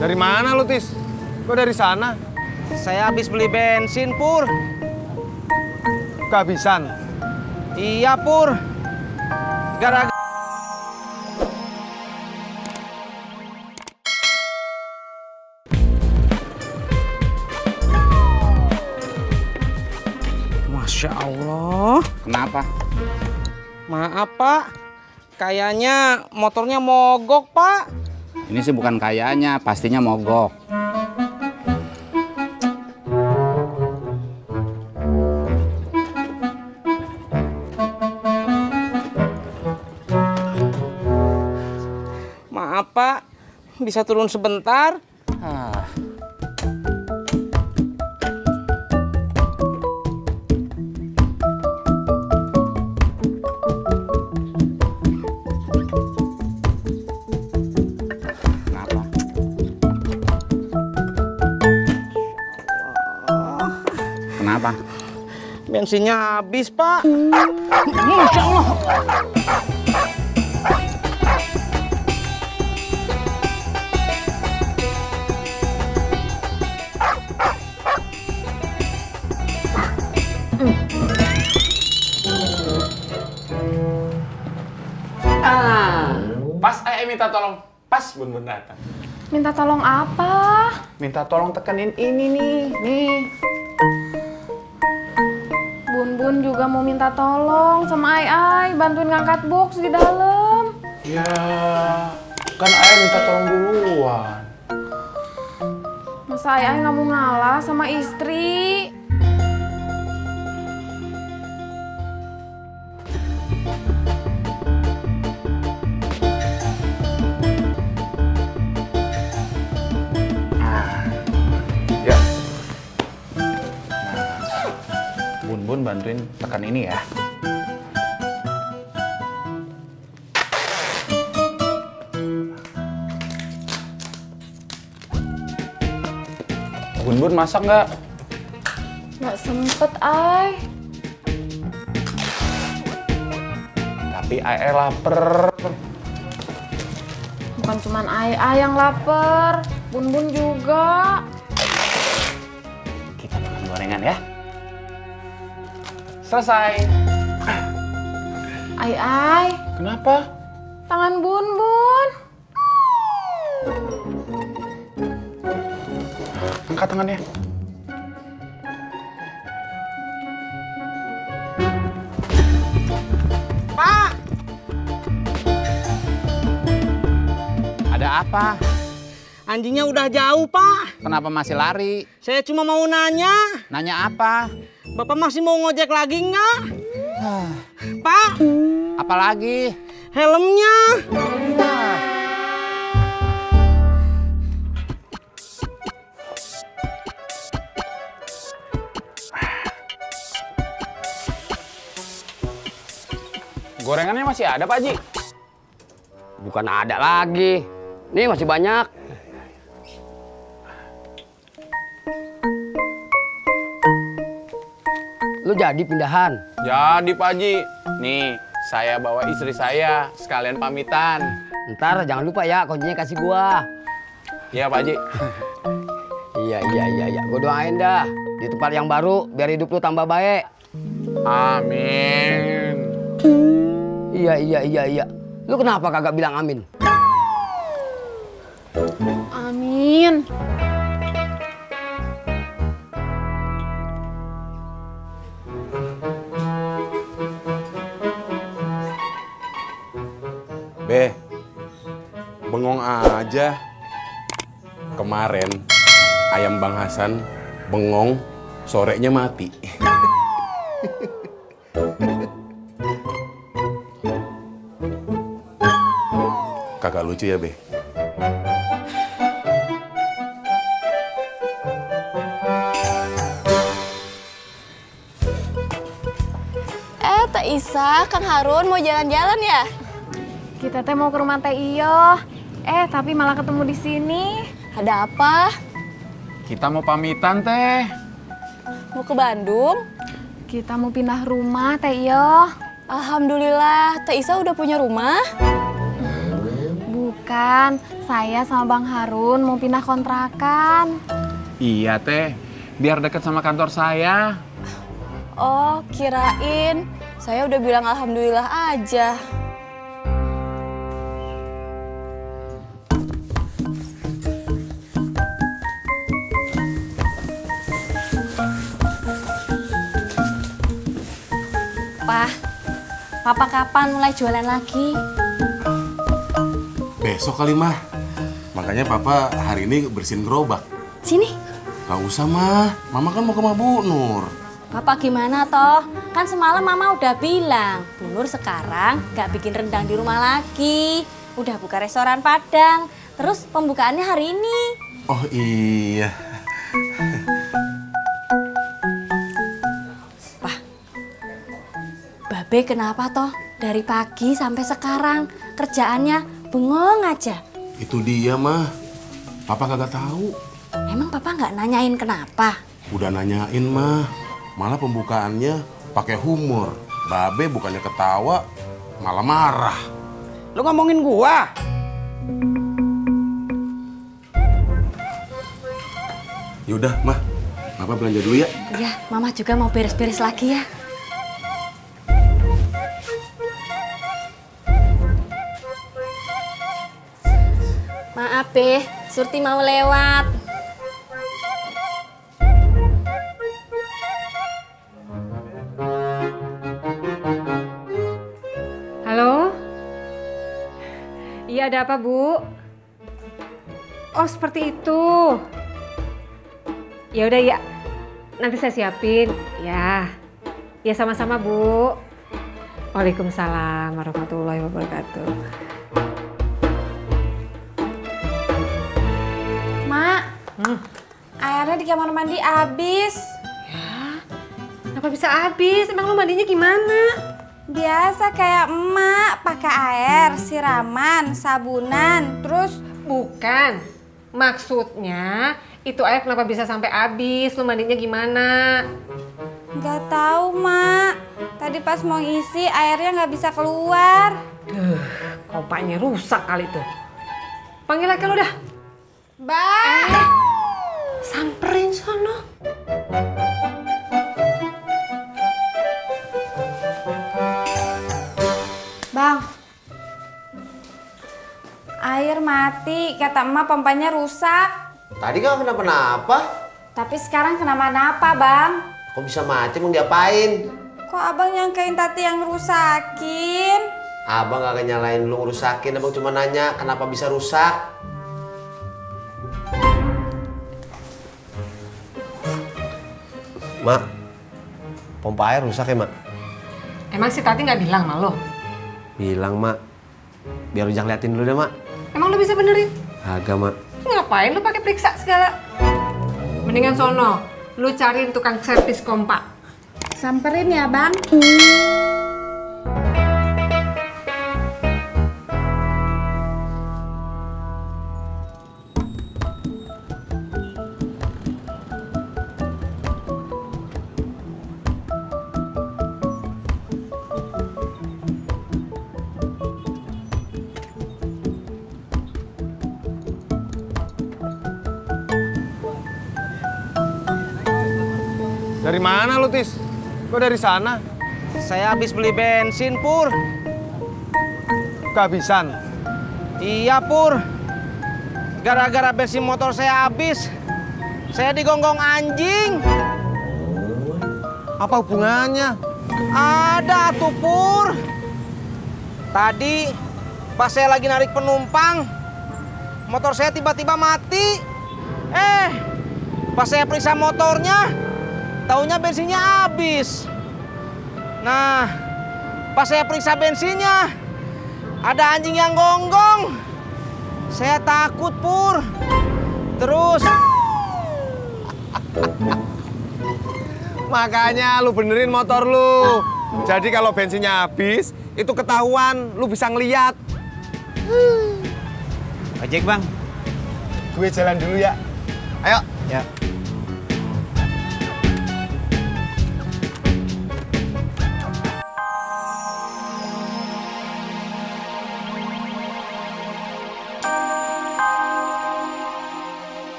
Dari mana lu, Tis? Kok dari sana? Saya habis beli bensin, Pur. Kehabisan? Iya, Pur. Gara-gara... Masya Allah. Kenapa? Maaf, Pak. Kayaknya motornya mogok, Pak. Ini sih bukan kayaknya, pastinya mogok. Maaf, Pak. Bisa turun sebentar? Kenapa? Kenapa? Bensinnya habis, Pak. Masya Allah. Pas minta tolong. Pas Bun datang. Minta tolong apa? Minta tolong tekenin ini nih. Bun juga mau minta tolong sama Ai bantuin ngangkat box di dalam. Ya, kan Ayah minta tolong duluan. Masa Ai nggak mau ngalah sama istri? Ya. Bun bantuin tekan ini ya. Bun masak nggak? Nggak sempet, Ai. Tapi Ayah lapar. Bukan cuman Ai yang lapar, Bun juga. Kita makan gorengan ya. Selesai. Ai. Kenapa? Tangan Bun. Angkat tangannya. Pak! Ada apa? Anjingnya udah jauh, Pak. Kenapa masih lari? Saya cuma mau nanya. Nanya apa? Bapak masih mau ngojek lagi nggak? Pak! Apalagi? Helmnya! Gorengannya masih ada, Pak Haji? Bukan ada lagi. Nih masih banyak. Lu jadi pindahan? Jadi, Pak Haji. Nih, saya bawa istri saya. Sekalian pamitan. Ntar jangan lupa ya kuncinya kasih gua. Iya, Pak Haji. Iya. Gua doain dah. Di tempat yang baru biar hidup lu tambah baik. Amin. Iya. Lu kenapa kagak bilang amin? Amin. Be, bengong aja. Kemarin ayam Bang Hasan bengong, sorenya mati. Kagak lucu ya, Be? Teh Isa, Kang Harun mau jalan-jalan ya? Kita teh mau ke rumah Teh Iyo. Tapi malah ketemu di sini. Ada apa? Kita mau pamitan, Teh. Mau ke Bandung? Kita mau pindah rumah, Teh Iyo. Alhamdulillah, Teh Isa udah punya rumah? kan saya sama Bang Harun mau pindah kontrakan. Iya teh, biar deket sama kantor saya. Oh, kirain saya udah bilang alhamdulillah aja. Papa kapan mulai jualan lagi? Besok kali, Mah. Makanya Papa hari ini bersihin gerobak. Sini. Gak usah, Mah. Mama kan mau ke rumah Bu Nur. Papa gimana toh? Kan semalam Mama udah bilang, Bu Nur sekarang gak bikin rendang di rumah lagi. Udah buka restoran Padang. Terus pembukaannya hari ini. Oh iya. Babe kenapa toh? Dari pagi sampai sekarang kerjaannya bengong aja. Itu dia, Mah. Papa kagak tahu. Emang Papa nggak nanyain kenapa? Udah nanyain, Mah. Malah pembukaannya pakai humor. Babe bukannya ketawa, malah marah. Lu ngomongin gua? Yaudah, Mah. Papa belanja dulu ya. Iya, Mama juga mau beres-beres lagi ya. Maaf, Be. Surti mau lewat. Halo? Iya, ada apa, Bu? Oh, seperti itu. Ya udah ya. Nanti saya siapin. Ya. Ya sama-sama, Bu. Waalaikumsalam warahmatullahi wabarakatuh. Mak, airnya di kamar mandi habis. Ya, kenapa bisa habis? Emang lu mandinya gimana? Biasa kayak emak, pakai air, siraman, sabunan, terus Bukan. Maksudnya, itu air kenapa bisa sampai habis? Lu mandinya gimana? nggak tahu, Mak. Tadi pas mau isi, airnya nggak bisa keluar. Kompaknya rusak kali tuh. Panggil lagi lu dah. Bang! Samperin sono. Bang, air mati, kata emak pompanya rusak. Tadi kan kenapa-napa? Tapi sekarang kenapa-napa, Bang. Kok bisa mati, mau diapain? Kok abang nyangkain tati yang rusakin? Abang gak nyalain lu ngerusakin, abang cuma nanya kenapa bisa rusak. Mak, pompa air rusak ya, Mak? Emang si Tati nggak bilang sama lo? Bilang, Mak. Biar Ujang liatin dulu deh, Mak. Emang lo bisa benerin? Agak, Mak. Ngapain lo pakai periksa segala? Mendingan sono, lu cariin tukang servis kompak. Samperin ya, Bang. Dari mana lu, Tis? Kok dari sana? Saya habis beli bensin, Pur. Kehabisan? Iya, Pur. Gara-gara bensin motor saya habis, saya digonggong anjing. Apa hubungannya? Ada tuh, Pur. Tadi pas saya lagi narik penumpang, motor saya tiba-tiba mati. Pas saya periksa motornya, taunya bensinnya habis. Nah, pas saya periksa bensinnya, ada anjing yang gonggong. Saya takut, Pur. Terus Makanya lu benerin motor lu. Jadi kalau bensinnya habis, itu ketahuan, lu bisa ngeliat. ojek, Bang. Gue jalan dulu ya. Ayo. Ya.